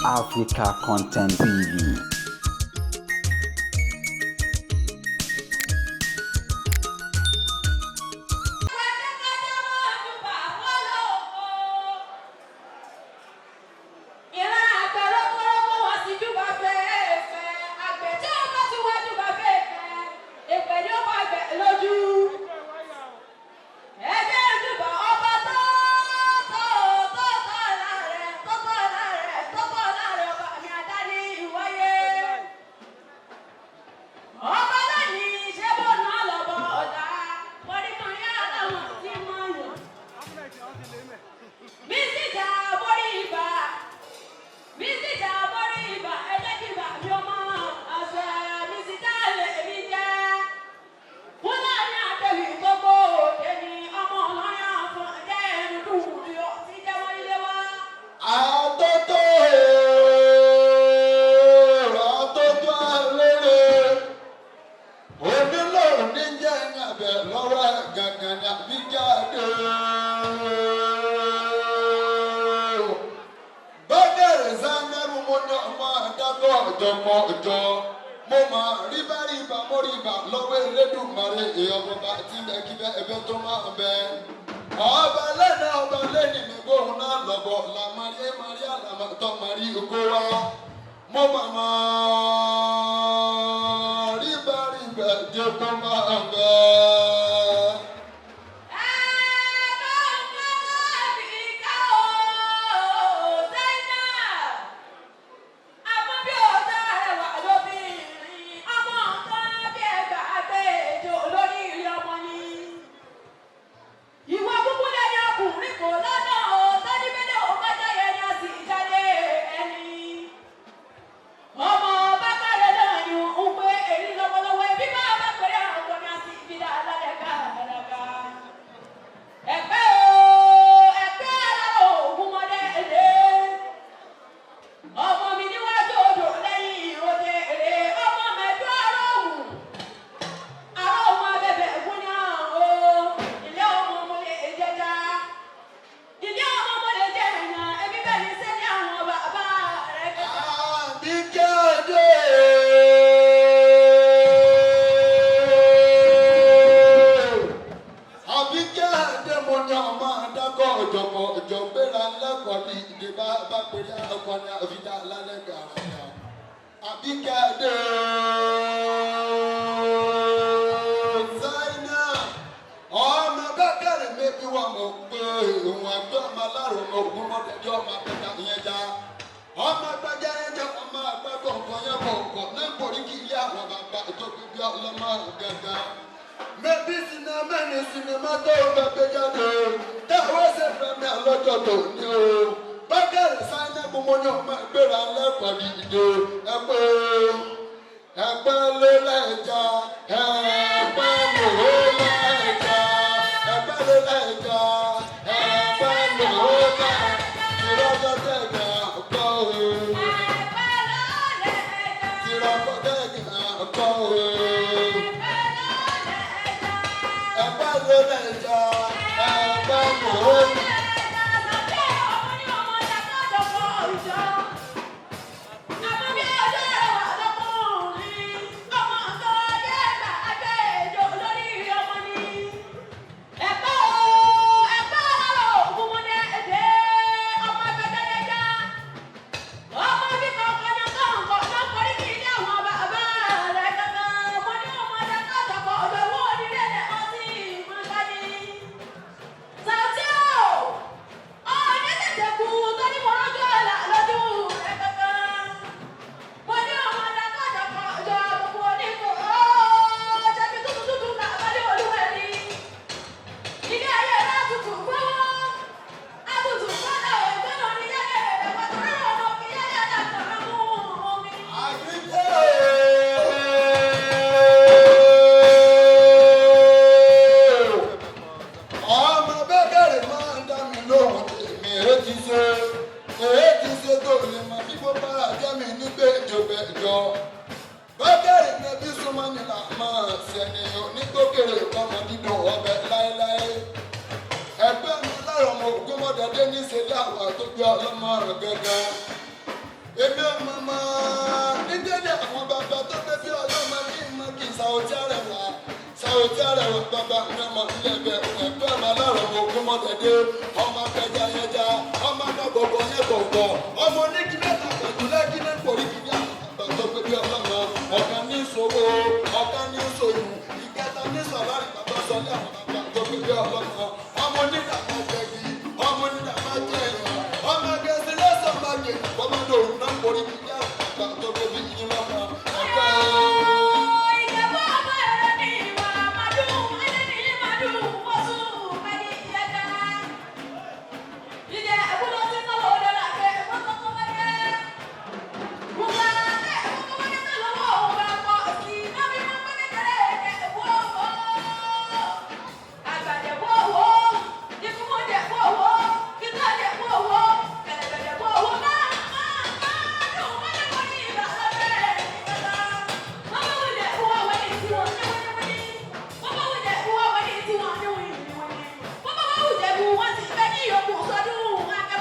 Africa Content TV. Ìran àgbẹ̀ lókòrókó wọn sì júbà fẹ́ẹ́fẹ́. Àgbẹ̀ tí ó bá tún wá júbà fẹ́ẹ́fẹ́, èpè ni ó bá gbẹ̀ lójú. Ẹgbẹ́ júbà ọba tó tó tó tọ́ ọ̀la rẹ̀ tó tọ́ ọ̀la rẹ̀ tó tọ́ ọ̀la rẹ̀ ọba mi àdáni ìwáyé. Ọba lónìí ṣé bó náà lọ́bọ̀ ọ̀dà mọ̀rímọ̀rí àlámọ̀ tí mọ̀ yàn. Mísíjà borí ibà, mísíjà borí ibà, ẹ jẹ́ kí ibà mi ọmọ àṣẹ mísíjà lè mi jẹ́. Fúlàní àtẹ̀wé gbogbo òde ni ọmọ ọlọ́yà fún jẹ́ ẹnu dùn ní ọtí jẹ́ wọ́n ilé wa. Àtótó àtótó alére onílò níjẹ́ abẹ lọ́wọ́ gangan ní àbíjáde. Bọ́dẹ̀rẹ̀ sanẹ́rù mo ní ọmọ adágọ́ ọ̀jọ̀pọ̀ ọ̀jọ̀ mo máa rí bá rí ibà mo rí ibà lọ́wọ́ Elédùmarè èèyàn bàbá tí bẹ́ẹ̀ kí bẹ́ẹ̀ ẹbẹ́ tó máa bẹ́ẹ̀ ọba lẹ́nà ọba lẹ́nì mi gbóhùn náà lọ́bọ̀ làmàrí marí àlàmọ́tọ́ marí oko wa mo màmá rí bá rí bẹ̀ jẹ́ kó máa bẹ̀. Ẹ bá ń kọ́ ká o, Zainab. Àmọ́ bí ọ̀tá rẹwà lóbìnrin, ọmọ nǹkan bí ẹgbàá àgbẹ̀jọ lórí ilé ọmọ ni. Ìwọ kúkú lẹ́ni ọkùnrin kò lọ́nà o, tọ́jú bẹ́lẹ̀ ò bá jáde ẹni a sì jáde ẹni. Ọmọ bákàrẹ̀ náà ni ń pé èyí lọ́wọ́lọ́wọ́ ẹbí bá bá pẹ̀lú àwọn ọmọ ni a sì fi dá lálẹ́ káàkiri. Ẹ̀pẹ́ o, ẹ̀pẹ́ aláwọ̀ ògùn mọ́lẹ́ ẹ̀lẹ́. Ọmọ mi níwájú odò lẹ́yìn ìròdè èrè ọmọ mẹ́jọ aróhùn. Aróhùn abẹ́bẹ̀ gúnyán o, ilé ọmọ mo lè jẹja. Ilé ọmọ mo lè jẹ ẹ̀yàn, ẹbí bẹ́ẹ̀ ni sẹ́ni àwọn bàbá rẹ̀ kẹta. Àbíjáde. Àbíjáde mo ní ọmọ adágọ́ ọ̀jọ̀pọ̀ ọ̀jọ̀ gbéra lẹ́kọ̀ọ́ ní ìdè bá bá pèrè ọkọ̀ ní àfidá lálẹ́ gàràgà. Àbíjáde. Zainab ọmọ bẹ́kẹ̀rẹ̀ méjì wà mọ̀ pé òun àgbẹ̀ ọmọ alárò ọmọ ògùn mọ́tẹ́jọ́ ọmọ akẹta ìyẹn já ọmọ agbájá yẹn jẹ ọmọ agbábọ̀ nǹkan yẹn bọ̀ nǹkan náà borí kí ilé àwọn bàbá tó fi bí ọlọ́mọ gángan. Mẹ́bí sinimá ní sinimá tó fẹ́ gbé jáde táwọn ṣe fẹ́ mi àlọ́jọ́ tó ní o. Bákẹ́rẹ̀ sáyẹ́nà gbogbo ní ọmọ ìgbéra lẹ́kọ̀ọ́ dìde ẹgbẹ́ ẹgbẹ́ ló lẹ́jà ẹgbẹ́ ló lẹ́jà ẹgbẹ́ ló lẹ́jà ẹgbẹ́ ló lẹ́jà ìrọ́jọ́ tẹ̀gà kọ́ o. Ẹ̀pẹ́ ló lè ẹja. Ìrọ́jọ́ tẹ̀gà kọ́ o. Ẹ̀pẹ́ ló lè ẹja. Ẹgbẹ́ ló lẹ́jà ẹgbẹ́ ló lẹ́jà. Sàtí o! Ọ̀ọ́dẹ tètè kú tó ní mo rọ́jò ọ̀la lọ́dún rẹ̀ kankan. Mo ní ọmọ adákọ̀dọ̀kọ̀ ọjọ́ gbogbo oníkó ooo jẹ́bi tuntun tuntun là balẹ̀ olúwẹ̀rí. Ilé ayé rẹ̀ tutù gbọ́wọ́. Àtùtù gbọ́dọ̀ ìgbọ́dọ̀ ní yẹ́lẹ̀ rẹ̀ pàtó rẹ̀ ọ̀nà òkè yẹ́lẹ̀ àdàkọ̀ mú omi. Ọmọ bẹ́kẹ̀rẹ̀ máa ń dá mi lóhùn tèmi èé ti ṣe èé ti ṣe tó lè mọ bí mo bára jẹ́ mi nígbèjọgbẹ́jọ. Bẹ́kẹ̀rẹ̀ nẹbí súnmọ́ ni là máa ṣẹni onígbókèrè ọmọ dídùn ọbẹ̀ láéláé. Ẹgbẹ́ mi lára ọmọ ògúnmọ́dẹ́dẹ́ ní ṣe láwà tó gbé ọlọ́mọ rẹ̀ gángan. Èmi ọmọ mọ nídéédé àwọn bàbá tó fẹ́ bí ọlọ́mọ kí n mọ kí n Sàwòtí Arẹwà. Sàwòtí Arẹwà bàbá mi ọmọ ilẹ̀bẹ̀ ẹ̀gbẹ́ ọmọ alárọ̀ ogun mọ́tẹ́dẹ́ ọmọ akẹja yẹja ọmọ akọ̀gbọ̀gbọ̀ yẹn gbọ̀gbọ̀ ọmọ onígi mẹ́ta pẹ̀lú lẹ́gí ní pòríkì ní àwọn bàbá tó fẹ́ bí ọlọ́mọ ọ̀kan ní sowó ọ̀kan ní sòyún ìkẹta ní sọ̀lárì bàbá sọlé àwọn bàbá tó fẹ́ bí ọlọ́mọ ọmọ onídàá jẹgi ọmọ onídàá jẹ èèyàn ọmọ gẹ̀ẹ́sì lọ́sàn máa jẹ bọ́mọdé òun náà pòríkì ní àwọn bàbá tó fẹ́ bí yín lọ́mọ ẹ̀fẹ́.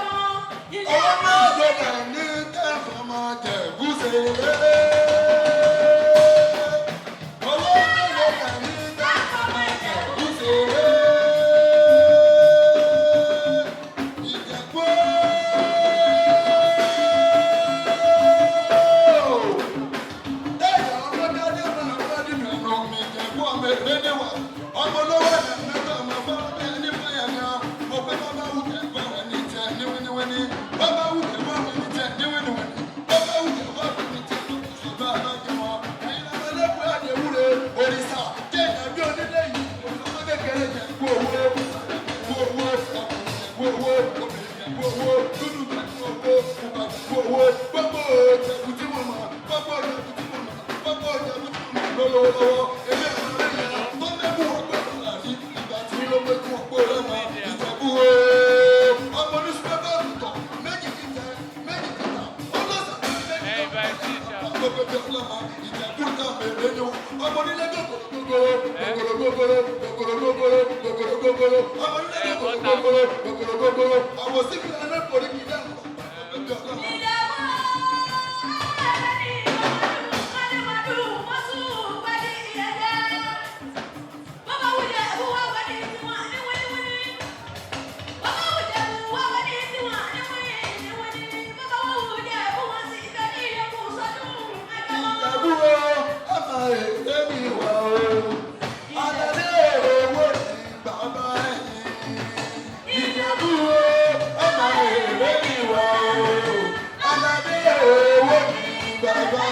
Ọmọ lọ́dà ní kẹfà máa jẹ gúúsè. Ọmọ lọ́dà ní kẹfà máa jẹ gúúsè. Ìjẹ̀bú. Ẹ̀yà ọlọ́dàdé máa bá dìbò ẹ̀nà mi Ìjẹ̀bú ọmọ èrè wà. Ọmọ olówó ẹ̀nà mẹ́ta ọmọ fọlọ́bí ẹni fẹ́yẹ̀ ni ọ. Mo fẹ́ bá bá wù kẹ́ bá wẹ̀ ní jẹ ní wíníwíní. Bá bá wù kẹ́ bá wẹ̀ ní jẹ ní wíníwíní. Bá bá wù kẹ́ bá wẹ̀ ní jẹ ní ṣùgbọ́n àbájọ wọn. Ẹ̀yin lọ́mọ ẹlẹ́kùn àdéhùre òrìṣà jẹ́ ìdàbí onílé yìí. Ọmọ kékeré jẹ kú owó, kú owó, ọkùnrin jẹ kú owó, obìnrin jẹ kú owó, dúdú jẹ kú owó, pupa jẹ kú owó, gbogbo ìjẹ̀bù tí mo mọ̀, gbogbo ìjẹ̀bù tí mo mọ̀, gbogbo ìjẹ̀bù tí mo mọ̀ lọ́wọ́lọ́wọ́. Èmi àwọn ọmọ yẹn tó mẹ́kù ọgbẹ́ fúlàní ìgbà tí ló mẹ́kù ọgbẹ́ rẹ̀ Ìjẹ̀bú o. Ọmọ oníṣẹ́ bá tọ̀ méjì kìtẹ́ méjì kìtà ọlọ́sàn méjì kìtà gbogbo ọlọ́mọ Ìjẹ̀bú náà mèrè ni ọmọ onílé gògòrò gògòrò gògòrò gògòrò gògòrò gògòrò ọmọ onílé gògòrò gògòrò gògòrò àwọn síbi ẹni pòrí kìí dá gbogbo ọlọ́mọ. Ìjẹ̀bú o, ọmọ èrè mi wà o, alẹ́ owó ni bàbá yìí. Ìjẹ̀bú o, ọmọ èrè mi wà o, alẹ́ owó ni bàbá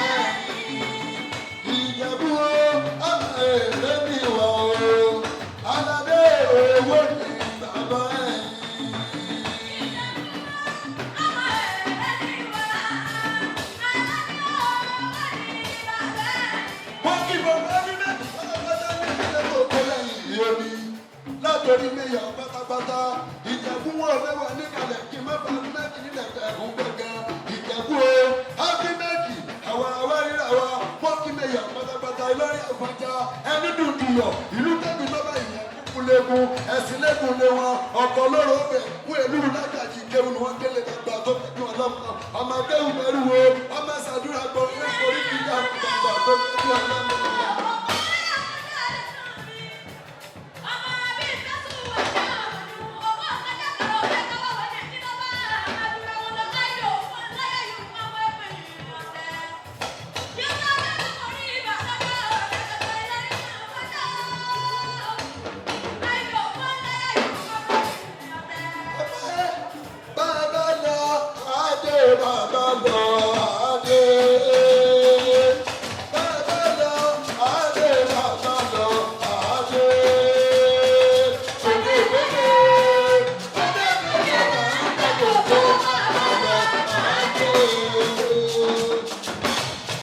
yìí. Ìjẹ̀bú o, ọmọ èrè mi wà o, alẹ́ owó ni bàbá yìí. Wọ́n kí gbogbo ẹni mẹ́rin pátápátá ní ìpínlẹ̀ Èkó lẹ́yìn ìyọni. Látọ̀rí mẹ́yà pátápátá, Ìjẹ̀bú wọn mẹ́wàá níkàlẹ̀ kí n má bàa mẹ́kì nílẹ̀ ẹ̀hún gbẹ̀gàn. Ìjẹ̀bú o, ábí mẹ́kì, àwa àwa ríra wa, wọ́n kí mẹ́yà pátápátá Ìlọrin Àfọ̀njá, ẹni dùn dùyọ̀, ìlú tẹ́bi lọ́ba ìyẹn kúkú léegun, ẹ̀sìn léegun lé wọn, ọ̀kọ̀ lóró bẹ̀, wọ́n èlú lágàjì kéwù ni wọ́n délé gbàgbà tó fi dùn ọlọ́mọ, ọmọ kéwù mẹ́rù wo, ọmọ sàdúrà gbọ́, lẹ́kọ̀ọ́ orí kìí dá gbàgbà tó fi dùn ọlọ́mọ.